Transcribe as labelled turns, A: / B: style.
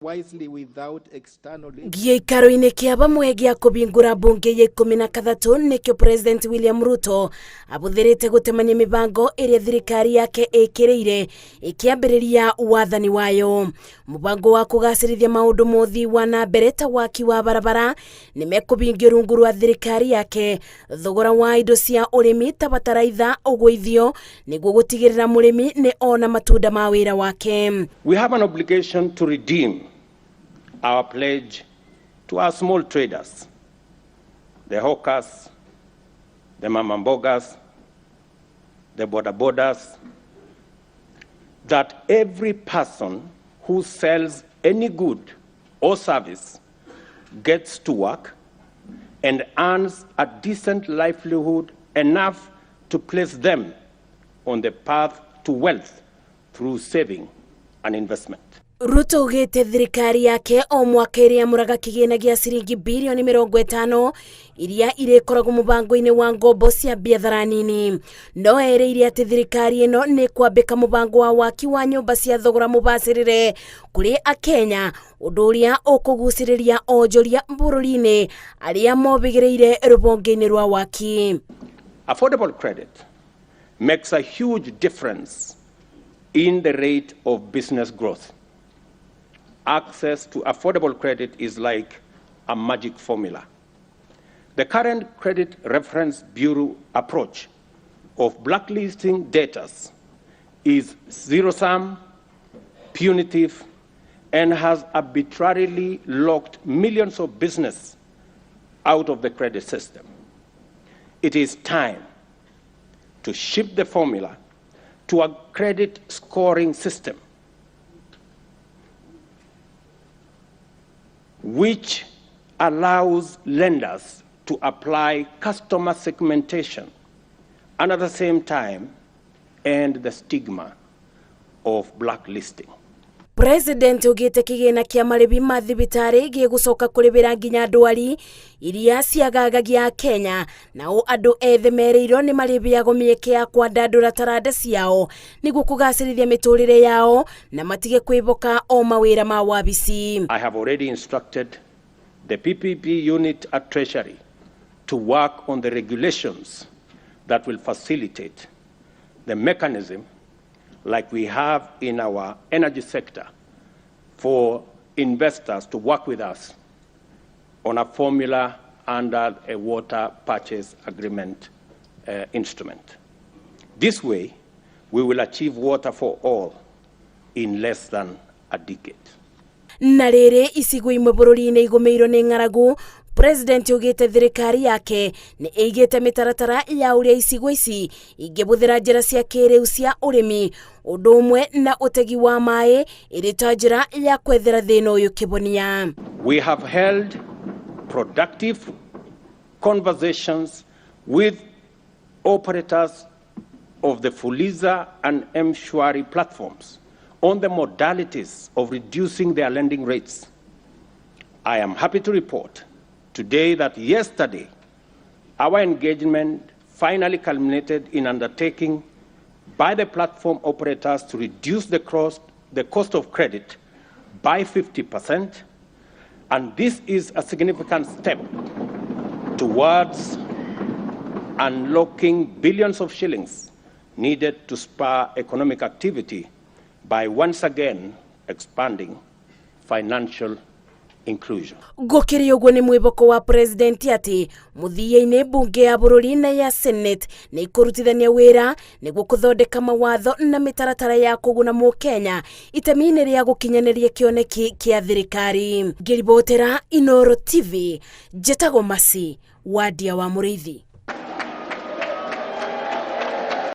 A: Wisely without external
B: Gĩikaro-inĩ kĩa bamwe gĩa kũbingũra mbunge ya 13 nĩkĩo President William Ruto abũthĩrĩte gũtemania mĩbango ĩrĩa thirikari yake ĩkĩrĩire ĩkĩambĩrĩria wathani wayo. Mũbango wa kũgacĩrithia maũndũ mothi wa na mbere ta waki wa barabara nĩ mekũbingio rungu rwa thirikari yake. Thogora wa indo cia ũrĩmi ta bataraitha ũgũithio nĩguo gũtigĩrĩra mũrĩmi nĩ ona matunda ma wĩra wake.
C: We have an obligation to redeem our pledge to our small traders, the hawkers, the mamambogas, the boda bodas, that every person who sells any good or service gets to work and earns a decent livelihood enough to place them on the path to wealth through saving and investment.
B: Ruto augĩte thirikari yake o mwaka ĩrĩamũraga kĩgĩna gĩa ciringi birioni 50 iria irĩkoragwo mũbango-inĩ wa ngombo cia biathara nini. No erĩire atĩ thirikari ĩno nĩ kwambĩka mũbango wa waki wa nyũmba cia thogora mũbacĩrĩre kũrĩ Akenya, ũndũ ũrĩa ũkũgucĩrĩria onjoria bũrũri-inĩ arĩa mobĩgĩrĩire rũhonge-inĩ rwa waki.
C: Affordable credit makes a huge difference in the rate of business growth. Access to affordable credit is like a magic formula. The current Credit Reference Bureau approach of blacklisting debtors is zero-sum, punitive, and has arbitrarily locked millions of business out of the credit system. It is time to shift the formula to a credit scoring system, which allows lenders to apply customer segmentation and at the same time end the stigma of blacklisting.
B: President augĩte kĩgĩna kĩa marĩhi ma thibitarĩ gĩgũcoka kũrĩhĩra nginya ndwari iria ciagagagia Kenya, nao andũ ethĩ merĩirwo nĩ marĩheagwo mĩeke ya kwandandũra taranda ciao nĩguo kũgacĩrithia mĩtũrĩre yao na matige kwĩhoka o mawĩra ma wabici.
C: I have already instructed the PPP unit at Treasury to work on the regulations that will facilitate the mechanism like we have in our energy sector for investors to work with us on a formula under a water purchase agreement instrument. This way, we will achieve water for all in less than a decade.
B: Na rĩrĩ icigo imwe bũrũri-inĩ igũmĩirwo nĩ ng'aragu, President augĩte thirikari yake nĩ ĩigĩte mĩtaratara ya ũrĩa icigo ici ingĩbũthĩra njĩra cia kĩrĩu cia ũrĩmi ũndũ ũmwe na ũtegi wa maĩ ĩrĩ ta njĩra ya kwethera thĩna ũyũ kĩhonia.
C: We have held productive conversations with operators of the Fuliza and M-Shwari platforms on the modalities of reducing their lending rates. I am happy to report today that yesterday, our engagement finally culminated in undertaking by the platform operators to reduce the cost of credit by 50%, and this is a significant step towards unlocking billions of shillings needed to spur economic activity by once again expanding financial inclusion.
B: Gũkĩrĩ ũguo, nĩ mwĩhoko wa president atĩ mũthia-inĩ mbunge ya bũrũri na ya Senate nĩ ikũrutithania wĩra nĩguo kũthondeka mawatho na mĩtaratara ya kũguna mũkenya itemi-inĩ rĩa gũkinyanĩria kĩoneki kĩa thirikari. Ngĩribotera Inoro TV, njĩtagwo Masi Wadia wa Mũrĩithi.